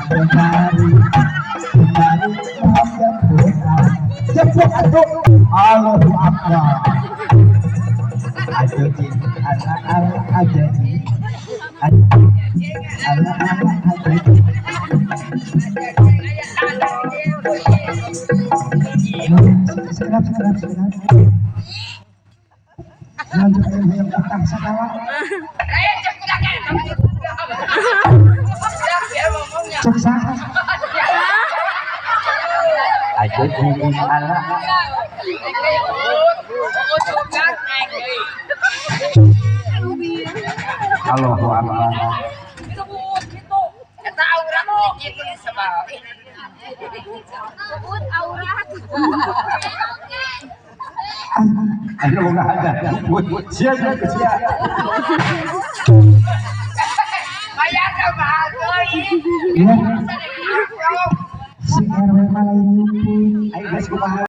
Kemari, kemari, mohon jemputan. Jemput atuh. Allahu Akbar. Aduh, cing, ala ala aja cing. Ala ala aja cing. Sekedap, sekedap, sekedap. Lanjut hayang utang segala. Cek saha? Aja cing, ala. Allahu Akbar. Eta aurat kitu sebab. Anu nggak ada. Sia sia sia. Bayar ka mahal teuing. Iya. Si RW mah lain nyumput. Ayo geus kumaha.